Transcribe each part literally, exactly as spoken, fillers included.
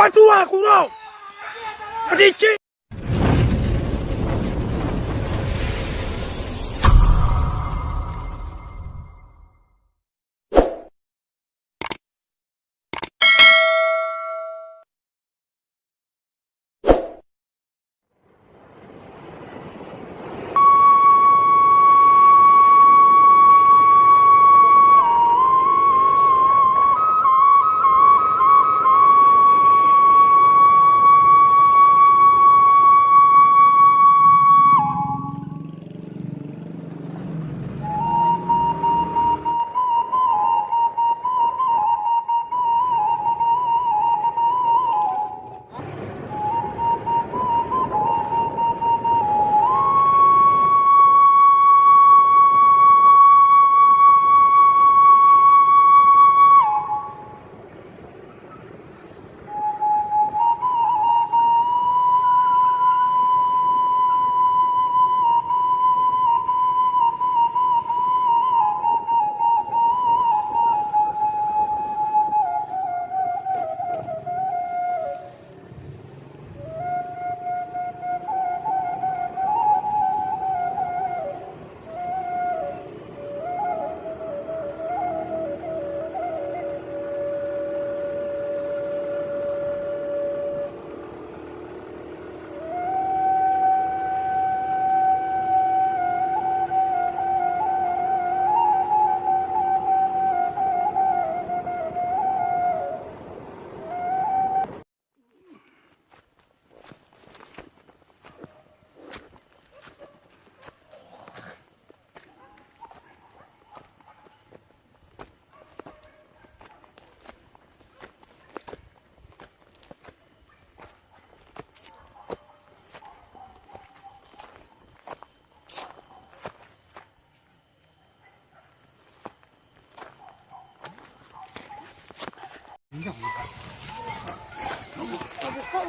Tua kuro. Cicik.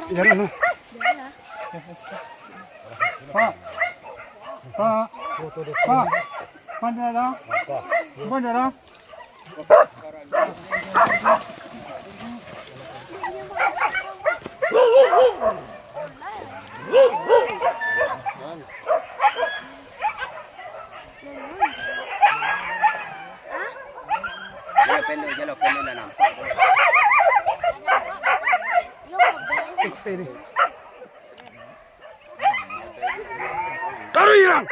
Jalan, no. Pak. Pak. Pak. Pak, jalan. Pak, jalan. Jalan pendek, jalan pendek, dah nampak. Taruih, Irang!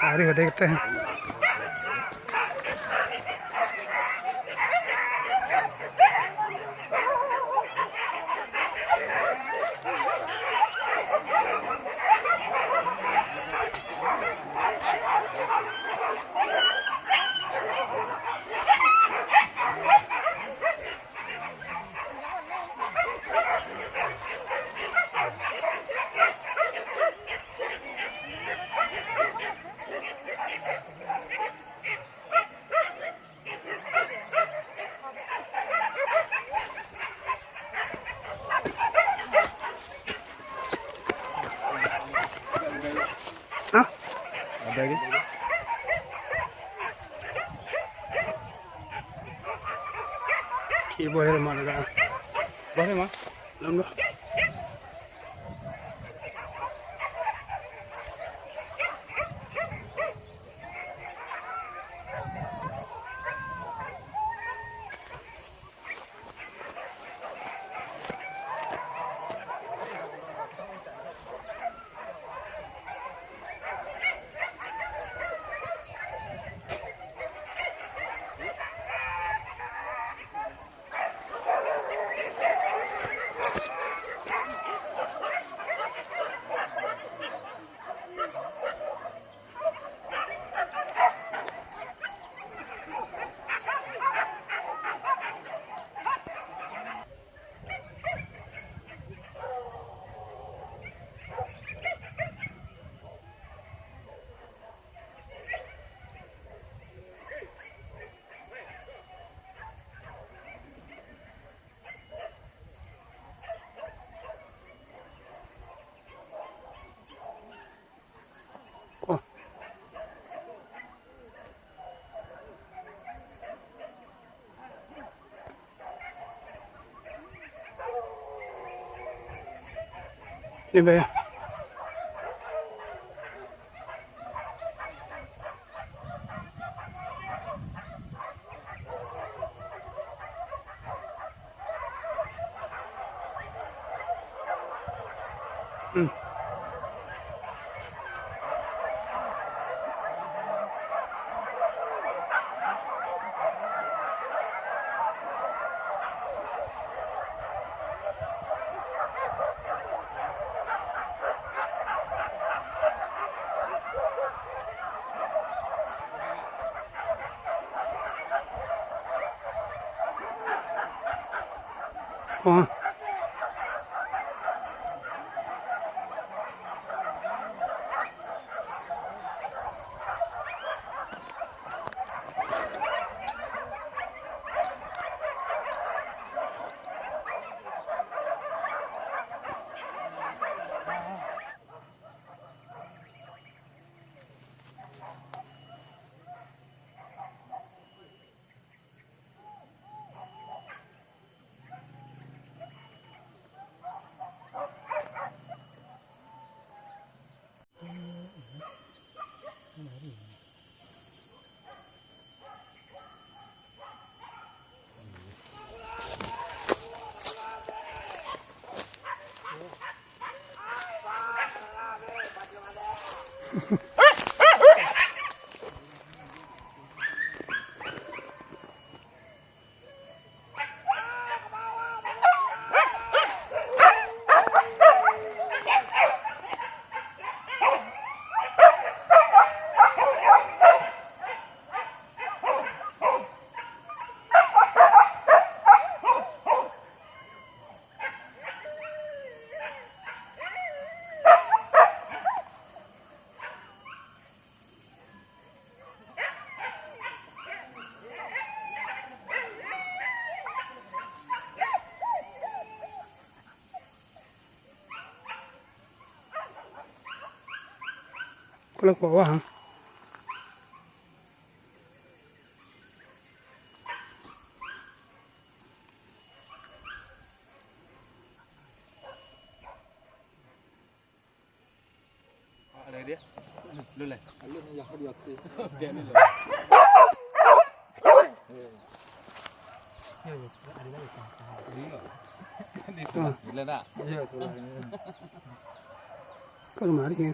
Ari, ada kita. Hah? Ada lagi? Ibu ada lemak dekat. Boleh, Mak? Belum dah. Ni, Bay. Hmm. Oh. Kalau ke bawah, ha? Ada dia? Belum lah. Alun yang di waktu. Dia ni lah. Di sana. Bila nak? Iya, tu lah. Kalau mari ya.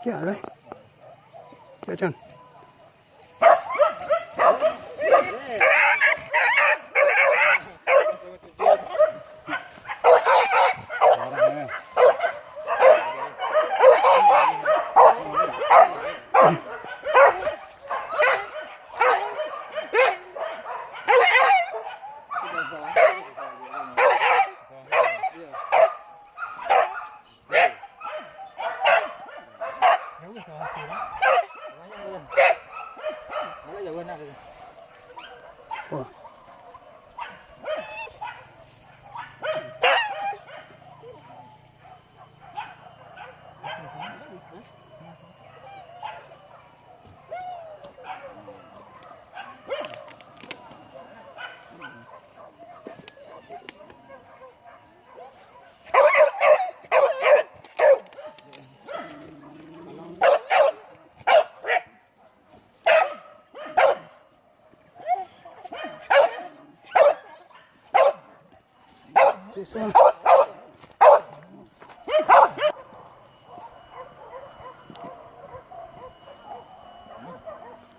Kaya lai. Kaya can.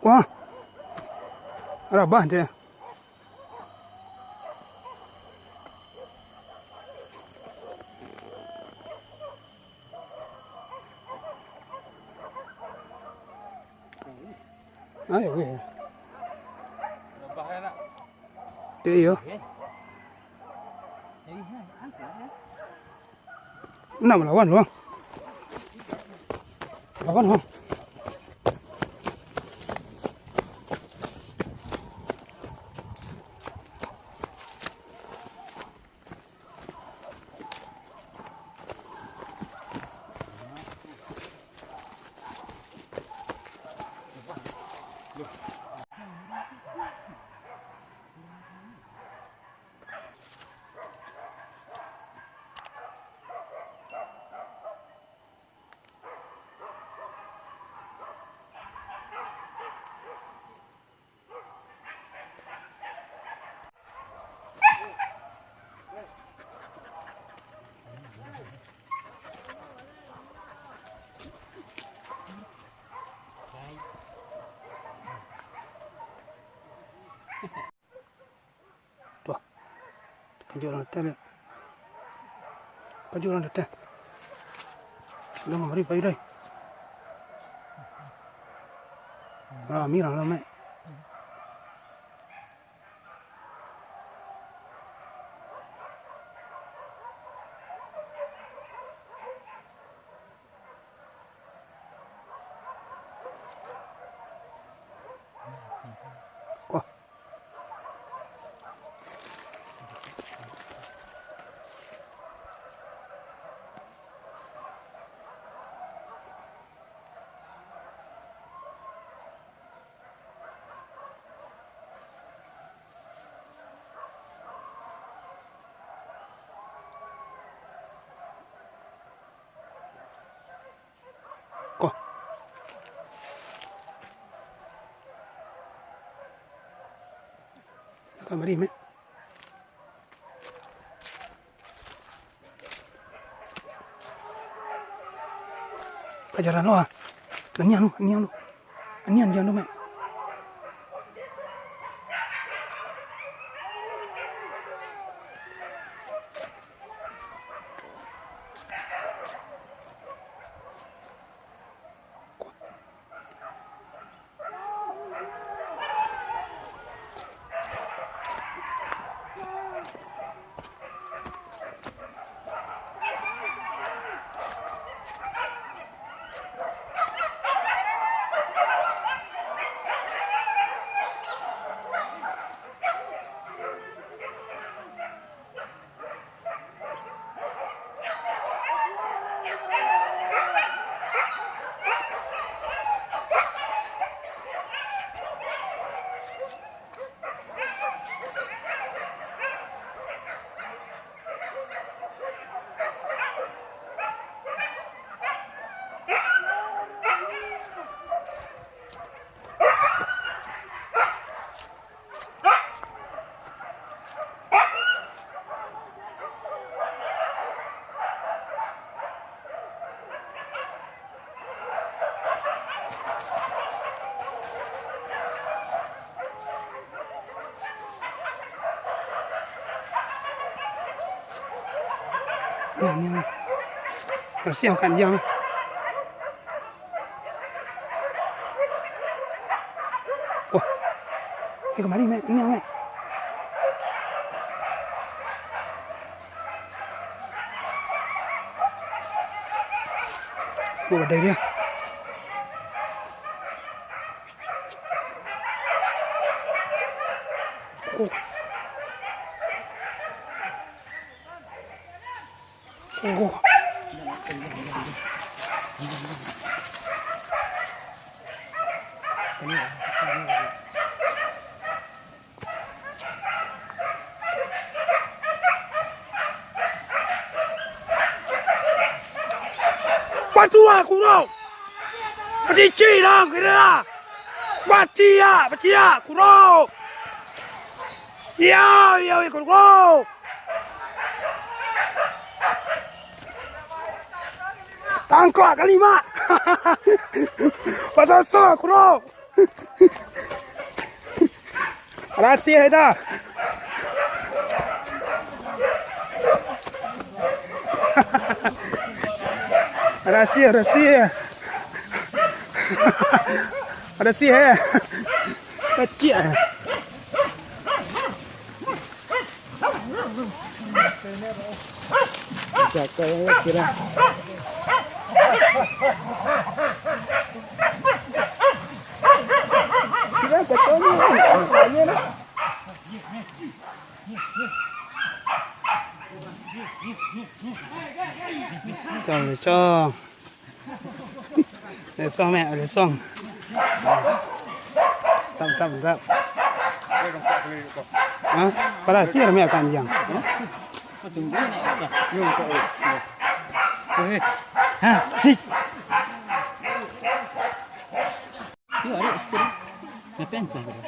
Wah, rabah dia. Ayo, weh. Cek iyo. Nak malawan, bang. Lawan, bang. Tuh. Kajuak urang datang, liek. Kajuak urang datang. Dah mari, pai dai. Rami urang lah, Mek. Wah. Ko. Kamari, Mek. Kajaran lo, ah. Anian lo, anian lo. Anian jan lo, Mek. Ni, ni, ni. Rasio kan dia ni. Wah. Eh, kamari, Mek. Ni, Mek. Oh, badai dia. Oh. Oh. Pasuak kuro! Pacici lah, kira lah! Paciak, paciak, kuro! Iyo, iyo, iyo, kuro! Tangkok kalima! Pasasok, kuro! Rasih dah. Rasih, rasih. Ada sih, eh. Kecil, eh. Jaga yang kira. Sila, jaga ni. Tanya lah. Cong, cong. Lesong, Mek, lesong. Tap, tap, tap. Hah? Parasi rami akan anjiang. Hah? Sik. Yo, adik, situ dah. Dah pensiun tu dah.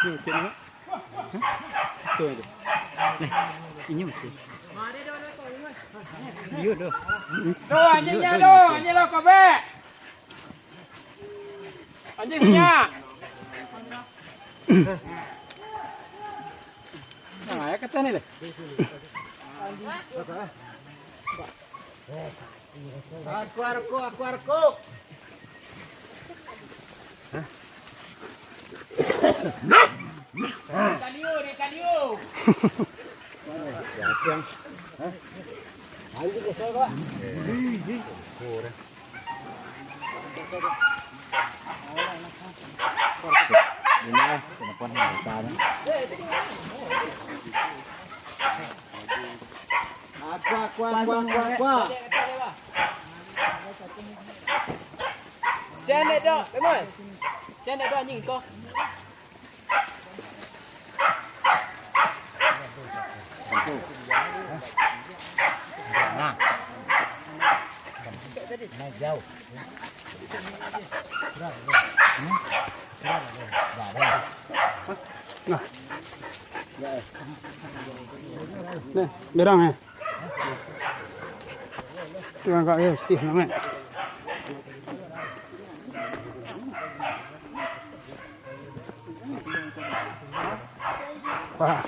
Ni macam ni, Mak. Hah? Situ aja. Nah, ini macam. Dia dah. Tu, anjing dia tu, anjing lo, kau bek. Anjing senyap. Nah, ya kata ni deh. Aku, aku, aku, aku. Kalio, dia kalio. Inilah penonton yang pertama. Aqua, aqua, aqua, aqua, aqua. Jangan dek dok, Kemon. Jangan dek dok anjing kau. Nah. Nah, jauh. Nah. Nih, berang, eh. Tukang kak dia bersih sangat. Wah.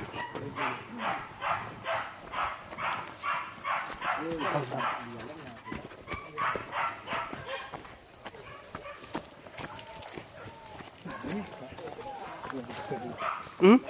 Hmm?